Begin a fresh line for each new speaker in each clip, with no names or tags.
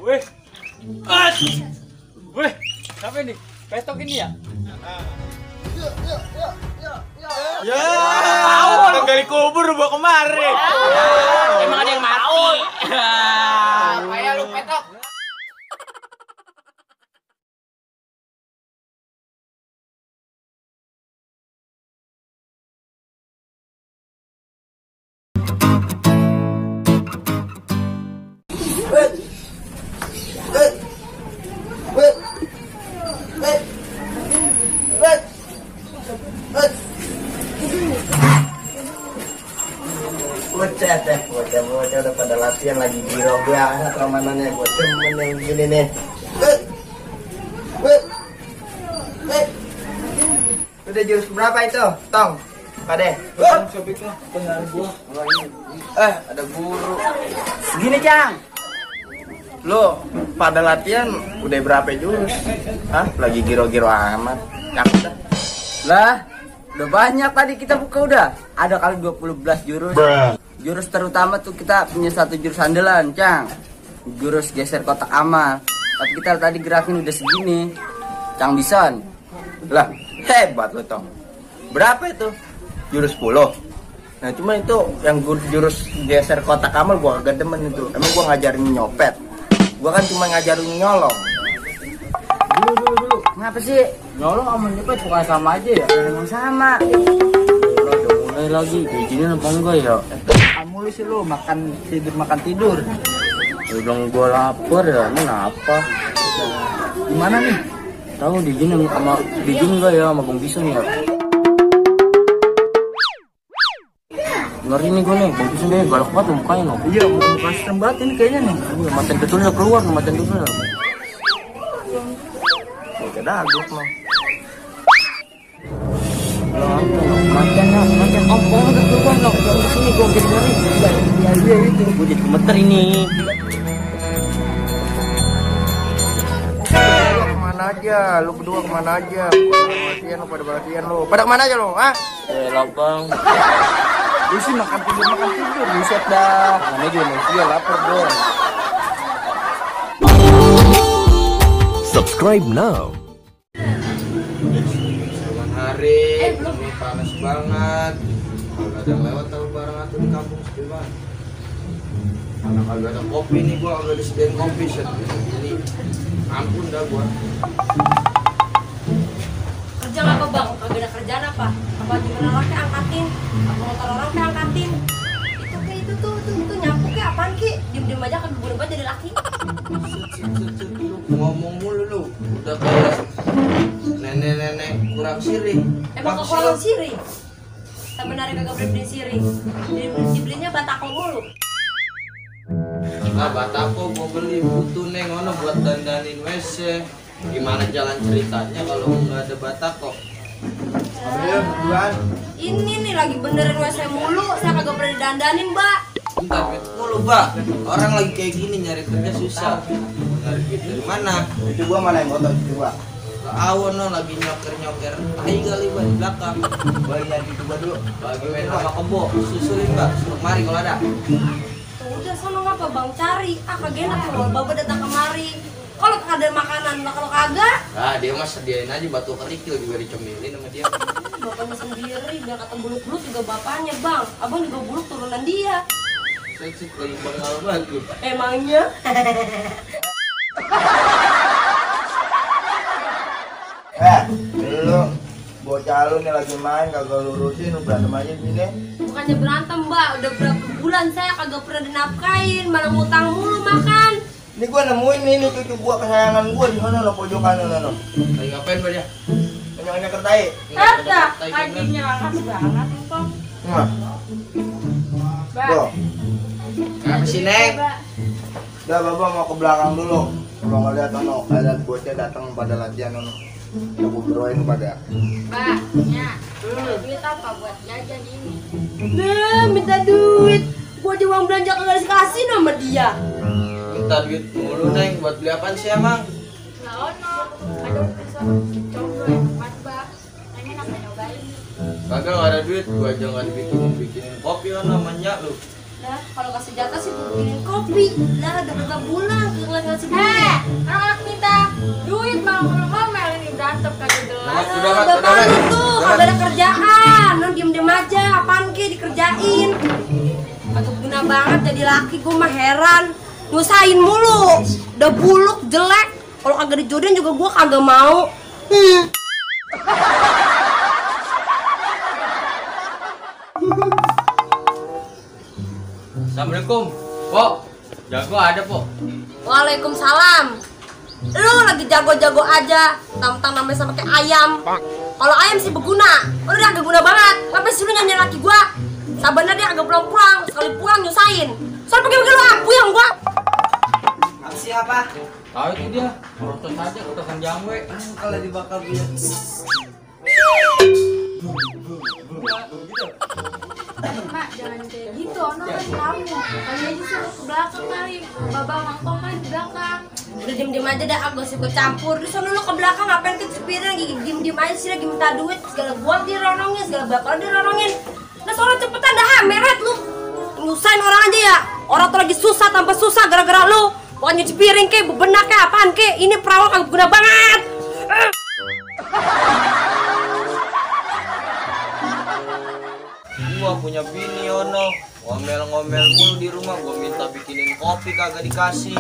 Wih. Wih, siapa ini? Petok ini ya?
Ya, udah gali kubur bawa kemari.
Emang ada yang mati.
Kayak lu petok.
Bocah udah pada latihan lagi giro banget ramanannya. Gue temen yang gini nih. Udah jurus berapa itu, Tong? Pade. Ada guru. Segini, Cang. Lo pada latihan udah berapa jurus? Hah? Lagi giro-giro amat. Cakep dah.
Lah, udah banyak tadi kita buka udah. Ada kali 20 jurus. Jurus terutama tuh kita punya satu jurus andalan, Cang. Jurus geser kotak amal. Tapi kita tadi gerakin udah segini. Cang Bison.
Lah, hebat lo, Tong. Berapa itu? Jurus 10. Nah, cuma itu yang jurus geser kotak amal gua kagak demen itu. Emang gua ngajarin nyopet. Gua kan cuma ngajarin nyolong.
Dulu. Kenapa sih? Nyolong sama nyepet bukan sama aja ya? Emang sama. Udah mulai lagi. Izinin apa enggak ya? Kamu sih lo makan tidur. Bilang gua lapar ya, ini apa? Gimana nih? Tahu diizinin enggak ya sama Bang Bison ya? Ngeri nih gue nih, Bang Bison deh galak banget mukanya loh. Iya, muka serem banget ini kayaknya nih. Macan dudulnya keluar, macan dudulnya.
Kayak dagus mah.
Macan ompong udah keluar loh. Jangan sini gue jadi ngeri. Iya itu. Gue jadi gemeter ini.
Kemana aja? Lu berdua kemana aja? Lu pada latihan lu. Pada kemana aja lu? Hah?
Lapang. Lu sih makan tidur. Buset dah. Namanya juga manusia lapar dong.
Subscribe now.
Hari ini panas banget. Kalau ada yang lewat tahu barang atuh di kampung sepi banget. Karena kagak ada kopi nih, gua kagak disediain kopi ini. Ampun dah gua.
Kerja apa bang? Kagak ada kerjaan apa? Apa gimana orang kayak angkatin? Apa motor orang kayak angkatin? Itu tuh nyapu kayak apaan ki? Diem aja kan berubah jadi laki.
Lu ngomong mulu lu. Udah kayak nenek kurang sirih.
Emang kekurangan siri? Sebenarnya kagak beli siri. Dibelinya batako mulu.
Nah, batako gua beli butuh neng ono buat dandanin WC. Gimana jalan ceritanya kalau nggak ada batako?
Ini nih lagi benerin WC mulu. Saya kagak pernah didandanin mbak.
Bentar, mulu Mbak. Orang lagi kayak gini nyari kerja susah. Nyari duit dari mana? Itu gua mana yang botol itu gua. Awan no lagi nyoker. Tai kali Mbak di belakang. Gua nyari itu gua dulu. Lagi main sama kebo. Susulin Mbak. Suruh kemari kalau ada.
Udah sono ngapa bang cari? Kagak enak kalau bapak datang kemari. Kalau ada makanan, kalau kagak.
Ah dia mah sediain aja batu kerikil juga dicemilin sama dia.
Bapaknya sendiri, biar kata buluk-buluk juga bapaknya bang. Abang juga buluk turunan dia.
Saya lagi bengal banget lu.
Emangnya?
Lu bocah lu nih lagi main kagak lurusin lu berantem aja gini.
Bukannya berantem mbak, udah berapa bulan saya kagak pernah dinafkain, malah ngutang mulu makan.
Ini gua nemuin nih cucu gua kesayangan gua di sana lo pojokan lo. Lagi ngapain Mbak dia? Banyak kertai.
Ada, kakinya angkat banget kok.
Nah. Tuh. Apa sih Neng? Udah Bapak mau ke belakang dulu. Kalau ngeliat ono ada bocah datang pada latihan ono. Aku beroin pada.
Mbak, ya. Duit apa buat jajan ini? Nah, minta duit. Gua aja uang belanja kagak dikasih sama dia.
Minta duit mulu Neng buat beli apaan sih emang?
Nah, ono. Ada coba enak Mbak. Pengen aku nyobain.
Kagak nggak ada duit, gua aja nggak dibikinin kopi ono namanya lu.
Nah, Ya, kalau nggak senjata sih gue bikinin kopi. Lah, udah berapa bulan gue ngasih duit.
Anak-anak minta duit malah ngomel ini berantem kagak jelas.
Bapak lu tuh kagak ada kerjaan, lu diem-diem aja, apaan ke dikerjain. Agak guna banget jadi laki, gue mah heran. Nyusahin mulu, udah buluk, jelek. Kalau kagak dijodohin juga gue kagak mau.
Assalamualaikum, Pok. Jago ada, Pok.
Waalaikumsalam. Lu lagi jago-jago aja, tentang namanya sama kayak ayam. Kalau ayam sih berguna, lu udah agak guna banget. Ngapain sih lu nyanyi laki gua? Sabarnya dia agak pulang-pulang, sekali pulang nyusahin. Soalnya pergi-pergi lu aku yang gua.
Siapa?
Tahu itu dia. Protes aja kotokan jamwe.
Kalau dibakar dia.
Mak, jangan kayak gitu, ono kan kamu. Kali aja suruh ke belakang kali. Baba mangkong kan di belakang.
Udah diem-diem aja dah, aku sih ikut campur. Di sana lu ke belakang ngapain ke cepirin lagi diem-diem aja sih lagi minta duit. Segala buat dia ronongin, segala bakal dia ronongin. Nah soalnya cepetan dah, meret lu. Nyusahin orang aja ya. Orang tuh lagi susah tanpa susah gara-gara lu. Pokoknya nyuci piring kek, bebenak kek, apaan kek. Ini perawan kagak guna banget.
Gua punya bini ono, ngomel-ngomel mulu di rumah. Gua minta bikinin kopi kagak dikasih.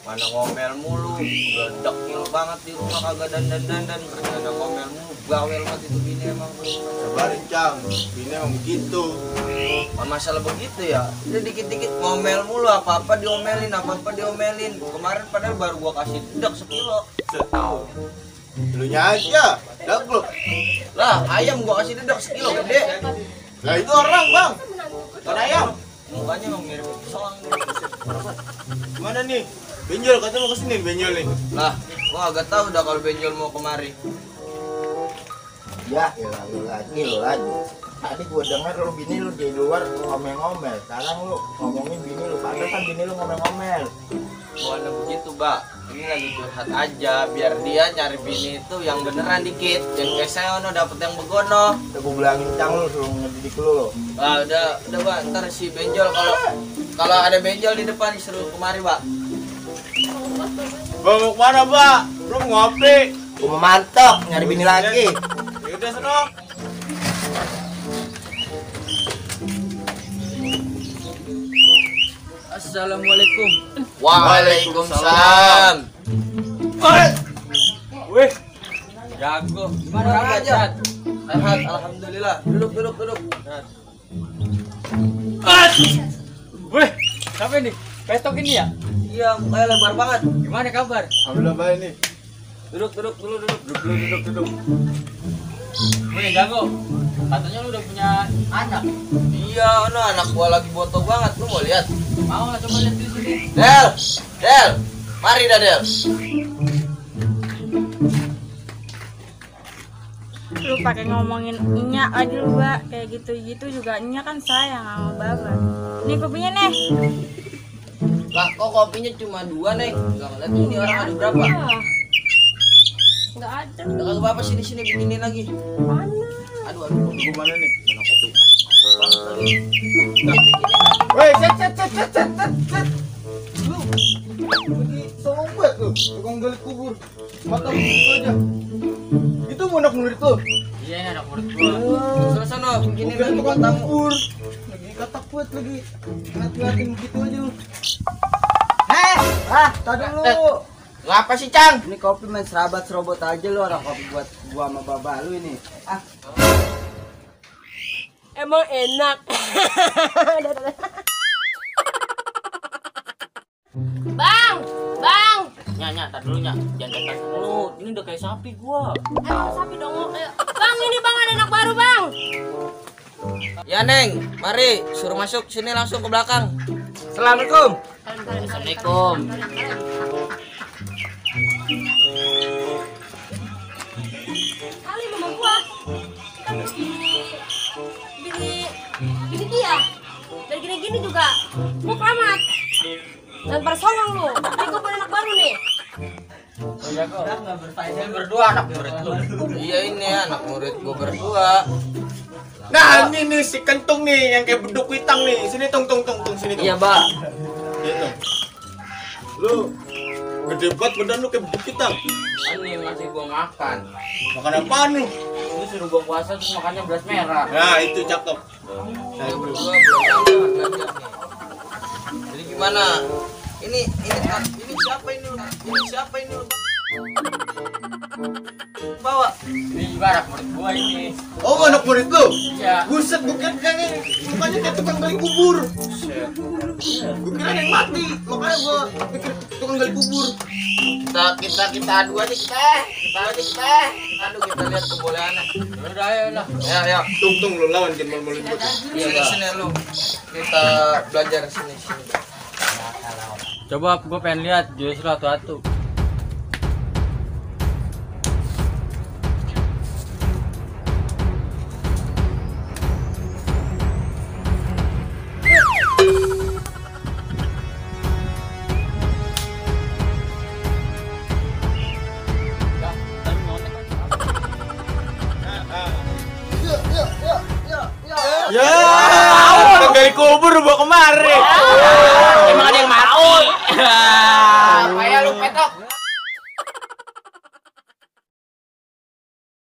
Mana ngomel mulu, udah dekil banget di rumah kagak dandan-dandan. Kerjanya ngomel mulu, bawel banget itu bini emang.
Sabarin Cang, bini emang begitu.
Bukan masalah begitu ya, dia dikit-dikit ngomel mulu, apa-apa diomelin, apa-apa diomelin. Kemarin padahal baru gua kasih dek sekilo.
Dulunya aja, daglok.
Lah ayam gua kasih dedek sekilo gede.
Lah itu orang bang, bukan ayam.
Mukanya emang mirip pisang.
Mana nih? Benjol, kata mau kesini benjol nih.
Lah, gua agak tahu dah kalau benjol mau kemari.
Ya, lu lagi. Tadi gua dengar lu bini lu di luar ngomel-ngomel. Sekarang lu ngomongin bini lu, padahal kan bini lu ngomel-ngomel.
Bukan begitu, Mbak. Ini lagi curhat aja, biar dia nyari bini itu yang beneran dikit. Yang kayak saya ono dapet yang begono.
Udah gua bilangin Cang lu suruh ngedidik lu.
Ah, udah, Mbak. Ntar si benjol kalau ada benjol di depan disuruh kemari, Mbak.
Bang mau kemana Mbak? Belum ngopi.
Gua mau mantok nyari bini lagi.
Yaudah sono.
Assalamualaikum.
Waalaikumsalam.
Wih. Jago. Gimana
Orang
kabar,
aja.
Chat?
Sehat, alhamdulillah. Duduk.
Wih. Siapa ini? Petok ini ya?
Iya, mukanya lebar banget.
Gimana kabar?
Alhamdulillah baik nih.
Duduk.
Duduk.
Wih, Jago. Katanya lu udah punya anak.
Iya, no, anak gua lagi boto banget. Lu mau lihat?
Mau lah coba lihat di sini.
Del. Mari dah, Del.
Lu pakai ngomongin nyak aja lu, Mbak. Kayak gitu-gitu juga nyak kan sayang sama Baba. Nih kopinya nih.
Lah, kok kopinya cuma 2, Neng? Enggak ngeliat ini orang ada berapa?
Nggak ada.
Udah kagak apa-apa sini bikinin lagi.
Mana?
Aduh.
Gua mana nih? Mana kopi?
Udah bikinin lagi.
Woi, set. Lu lagi sobat lu, tukang gali kubur. Mata gitu aja. Itu mau anak murid tuh.
Iya, ini anak murid gua.
Sana bikinin
Bukan
lagi buat
tukang
tamu.
kubur. Lagi kata kuat lagi. Ngeliatin begitu aja lu.
Tadi lu.
Ngapa sih, Cang?
Ini kopi main serobot aja lu, orang kopi buat gua sama baba lu ini.
Emang enak. Bang.
Nya, tar dulu nya. Jangan dekat dulu. Ini udah kayak sapi gua.
Emang sapi dong. Bang, ini bang ada anak baru bang.
Ya, Neng. Mari, suruh masuk sini langsung ke belakang. Assalamualaikum.
Assalamualaikum.
Kali mama gua kan bini dia dan gini juga gua keramat dan persongong lu. Ini gua punya anak baru nih.
Oh, Jago. Ini berdua anak murid lu.
Iya, ini anak murid gua berdua.
Nah, ini nih si kentung nih yang kayak beduk kuitang nih. Sini tung sini tung.
Iya, Pak.
Gitu. Lu gede banget badan lu kayak beduk kuitang.
Ini ngasih gua makan.
Makan apaan lu?
Ini suruh gua puasa terus makannya beras merah.
Nah, itu cakep.
Saya berdua belum belajar nih. Jadi gimana? Ini siapa ini? Ini siapa ini? Bawa.
Ini juga anak murid gua ini.
Oh, anak murid lu?
Iya.
Buset, gue kira kayaknya mukanya kayak tukang gali kubur. Gue kira yang mati, makanya gue pikir tukang gali kubur.
Kita adu aja kita. Adu kita lihat kebolehannya.
Udah ayo lah.
Ya.
Tung lu lawan jangan malu-maluin gue.
Sini lu. Kita belajar sini.
Coba gua pengen lihat justru atu-atu.
Ya, tukang gali kubur bawa kemari.
Emang ada yang mati.
Kayak lu petok.